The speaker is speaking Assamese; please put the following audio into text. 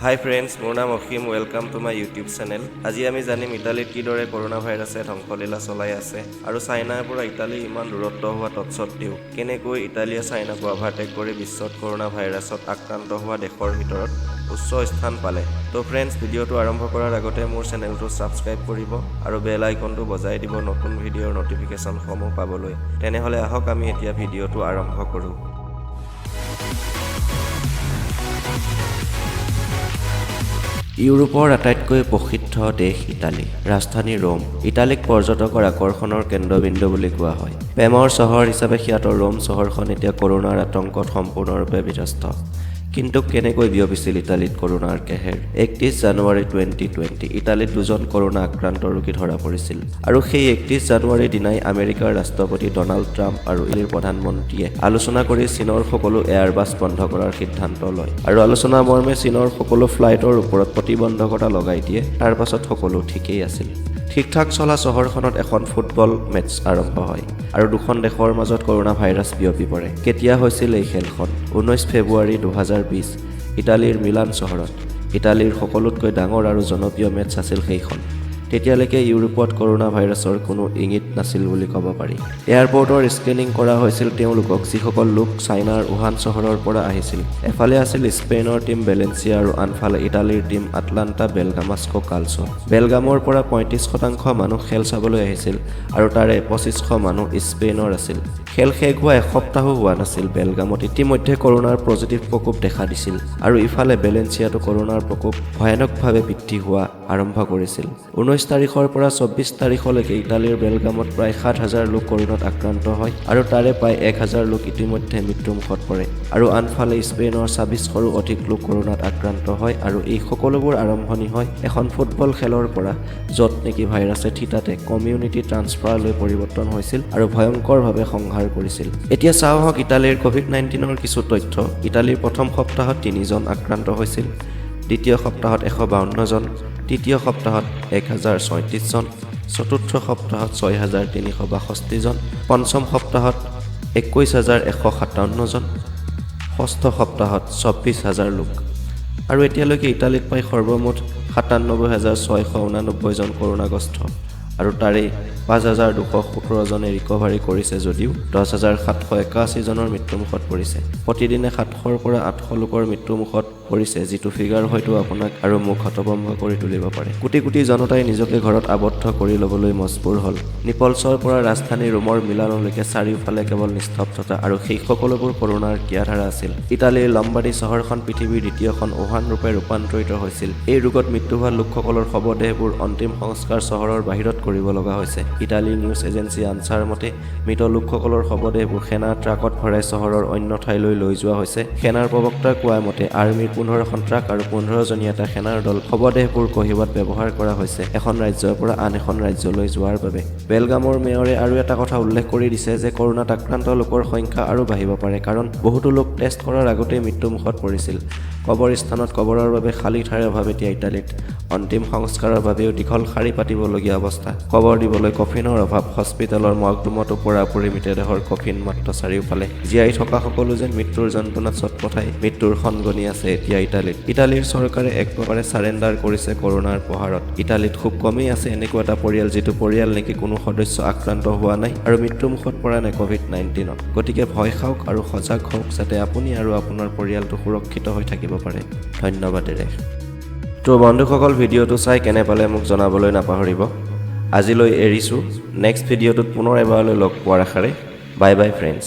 হাই ফ্ৰেণ্ডছ, মোৰ নাম অসীম। Welcome to my YouTube channel. আজি আমি জানিম ইটালীত কিদৰে কৰোণা ভাইৰাছে ধ্বংসলীলা চলাই আছে আৰু চাইনাৰ পৰা ইটালী ইমান দূৰত্ব হোৱা তৎসত্বেও কেনেকৈ ইটালীয়ে চাইনাক অভাৰটেক কৰি বিশ্বত কৰোণা ভাইৰাছত আক্ৰান্ত হোৱা দেশৰ ভিতৰত উচ্চ স্থান পালে। তো ফ্ৰেণ্ডছ, ভিডিঅ'টো আৰম্ভ কৰাৰ আগতে মোৰ চেনেলটো ছাবস্ক্ৰাইব কৰিব আৰু বেল আইকনটো বজাই দিব নতুন ভিডিঅ'ৰ ন'টিফিকেশ্যনসমূহ পাবলৈ। তেনেহ'লে আহক, আমি এতিয়া ভিডিঅ'টো আৰম্ভ কৰোঁ। ইউৰোপৰ আটাইতকৈ প্ৰসিদ্ধ দেশ ইটালী, ৰাজধানী ৰোম। ইটালীক পৰ্যটকৰ আকৰ্ষণৰ কেন্দ্ৰবিন্দু বুলি কোৱা হয়। প্ৰেমৰ চহৰ হিচাপে খ্যাত ৰোম চহৰখন এতিয়া কৰোণাৰ আতংকত সম্পূৰ্ণৰূপে বিধ্বস্ত। কিন্তু কেনেকৈ বিয়পিছিল ইটালীত কৰোণাৰ কেহেৰ? 31 জানুৱাৰী 2020 ইটালীত দুজন কৰোণা আক্ৰান্ত ৰোগী ধৰা পৰিছিল আৰু সেই 31 জানুৱাৰীৰ দিনাই আমেৰিকাৰ ৰাষ্ট্ৰপতি ডনাল্ড ট্ৰাম্প আৰু ইটালীৰ প্ৰধানমন্ত্ৰীয়ে আলোচনা কৰি চীনৰ সকলো এয়াৰবাছ বন্ধ কৰাৰ সিদ্ধান্ত লয় আৰু আলোচনা মৰ্মে চীনৰ সকলো ফ্লাইটৰ ওপৰত প্ৰতিবন্ধকতা লগাই দিয়ে। তাৰ পাছত সকলো ঠিকেই আছিল। ঠিক ঠাক চলা চহৰখনত এখন ফুটবল মেটছ আৰম্ভ হয় আৰু দুখন দেশৰ মাজত কৰোণা ভাইৰাছ বিয়পি পৰে। কেতিয়া হৈছিল এই খেলখন? 19 ফেব্ৰুৱাৰী 2020, ইটালীৰ মিলান চহৰত। ইটালীৰ সকলোতকৈ ডাঙৰ আৰু জনপ্ৰিয় মেটছ আছিল সেইখন। তেতিয়ালৈকে ইউৰোপত কৰোণা ভাইৰাছৰ কোনো ইংগিত নাছিল বুলি ক'ব পাৰি। এয়াৰপৰ্টৰ স্ক্ৰীনিং কৰা হৈছিল তেওঁলোকক, যিসকল লোক চাইনাৰ উহান চহৰৰ পৰা আহিছিল। এফালে আছিল স্পেইনৰ টীম ভেলেঞ্চিয়া আৰু আনফালে ইটালীৰ টীম আটলাণ্টা বেলগামাস্কো কালচো। বেলগামৰ পৰা 35% মানুহ খেল চাবলৈ আহিছিল আৰু তাৰে 2500 মানুহ স্পেইনৰ আছিল। খেল শেষ হোৱা এসপ্তাহো হোৱা নাছিল, বেলগামত ইতিমধ্যে কৰোণাৰ পজিটিভ প্ৰকোপ দেখা দিছিল আৰু ইফালে ভেলেঞ্চিয়াতো কৰোণাৰ প্ৰকোপ ভয়ানকভাৱে বৃদ্ধি হোৱা আৰম্ভ কৰিছিল। 19 তাৰিখৰ পৰা 24 তাৰিখলৈকে ইটালীৰ বেলগামত প্ৰায় 7000 লোক কৰোণাত আক্ৰান্ত হয় আৰু তাৰে প্ৰায় 1000 লোক ইতিমধ্যে মৃত্যুমুখত পৰে আৰু আনফালে স্পেইনৰ 2600ৰো অধিক লোক কৰোণাত আক্ৰান্ত হয়। আৰু এই সকলোবোৰ আৰম্ভণি হয় এখন ফুটবল খেলৰ পৰা, য'ত নেকি ভাইৰাছে থিতাতে কমিউনিটি ট্ৰান্সফাৰলৈ পৰিৱৰ্তন হৈছিল আৰু ভয়ংকৰভাৱে সংহাৰ কৰিছিল। এতিয়া চাওঁ আহক ইটালীৰ ক'ভিড-19ৰ কিছু তথ্য। ইটালীৰ প্ৰথম সপ্তাহত তিনিজন আক্ৰান্ত হৈছিল, দ্বিতীয় সপ্তাহত 152জন, তৃতীয় সপ্তাহত 1036জন, চতুৰ্থ সপ্তাহত 6362জন, পঞ্চম সপ্তাহত 21,157জন, ষষ্ঠ সপ্তাহত 24,000 লোক। আৰু এতিয়ালৈকে ইটালীত প্ৰায় সৰ্বমুঠ 97,689জন কৰোণাগ্ৰস্ত আৰু তাৰেই 5217জনে ৰিকভাৰী কৰিছে যদিও 10,781জনৰ মৃত্যুমুখত পৰিছে। প্ৰতিদিনে 700ৰ পৰা 800 লোকৰ মৃত্যুমুখত পৰিছে, যিটো ফিগাৰ হয়তো আপোনাক আৰু মোক হতভম্ব কৰি তুলিব পাৰে। কোটি কোটি জনতাই নিজকে ঘৰত আবদ্ধ কৰি ল'বলৈ মজবুৰ হ'ল। নিপলছৰ পৰা ৰাজধানী ৰোমৰ মিলানলৈকে চাৰিওফালে কেৱল নিস্তব্ধতা আৰু সেই সকলোবোৰ কৰোণাৰ ক্ৰিয়াধাৰা আছিল। ইটালীৰ লম্বাৰ্ডি চহৰখন পৃথিৱীৰ দ্বিতীয়খন উহান ৰূপে ৰূপান্তৰিত হৈছিল। এই ৰোগত মৃত্যু হোৱা লোকসকলৰ শৱদেহবোৰ অন্তিম সংস্কাৰ চহৰৰ বাহিৰত কৰিব লগা হৈছে। ইটালীৰ নিউজ এজেঞ্চি আনছাৰ মতে, মৃত লোকসকলৰ শৱদেহবোৰ সেনাৰ ট্ৰাকত ভৰাই চহৰৰ অন্য ঠাইলৈ লৈ যোৱা হৈছে। সেনাৰ প্ৰবক্তাই কোৱা মতে, আৰ্মীৰ 15খন ট্ৰাক আৰু 15জনীয়া এটা সেনাৰ দল শৱদেহবোৰ কঢ়িওৱাত ব্যৱহাৰ কৰা হৈছে এখন ৰাজ্যৰ পৰা আন এখন ৰাজ্যলৈ যোৱাৰ বাবে। বেলগামৰ মেয়ৰে আৰু এটা কথা উল্লেখ কৰি দিছে যে কৰোণাত আক্ৰান্ত লোকৰ সংখ্যা আৰু বাঢ়িব পাৰে, কাৰণ বহুতো লোক টেষ্ট কৰাৰ আগতেই মৃত্যুমুখত পৰিছিল। কবৰস্থানত কবৰৰ বাবে খালী ঠাইৰ অভাৱ এতিয়া ইটালীত। অন্তিম সংস্কাৰৰ বাবেও দীঘল শাৰী পাতিবলগীয়া অৱস্থা। কবৰ দিবলৈ কফিনৰ অভাৱ। হস্পিটেলৰ মৰ্গ ৰুমতো পৰাপৰি মৃতদেহৰ কফিন মাত্ৰ। চাৰিওফালে জীয়াই থকা সকলো যেন মৃত্যুৰ যন্ত্ৰণাত ছটফটাই মৃত্যুৰ ক্ষণ গণি আছে এতিয়া ইটালীত। ইটালীৰ চৰকাৰে এক প্ৰকাৰে চাৰেণ্ডাৰ কৰিছে কৰোণাৰ প্ৰহাৰত। ইটালীত খুব কমেই আছে এনেকুৱা এটা পৰিয়াল, যিটো পৰিয়াল নেকি কোনো সদস্য আক্ৰান্ত হোৱা নাই আৰু মৃত্যুমুখত পৰা নাই ক'ভিড-19ত। গতিকে ভয় খাওক আৰু সজাগ হওক, যাতে আপুনি আৰু আপোনাৰ পৰিয়ালটো সুৰক্ষিত হৈ থাকিব পাৰে। ধন্যবাদেৰে। তো বন্ধুসকল, ভিডিঅ'টো চাই কেনে পালে মোক জনাবলৈ নাপাহৰিব। আজিলৈ এৰিছোঁ। নেক্সট ভিডিঅ'টোত পুনৰ এবাৰলৈ লগ পোৱাৰ আশাৰে, বাই বাই ফ্ৰেণ্ডছ।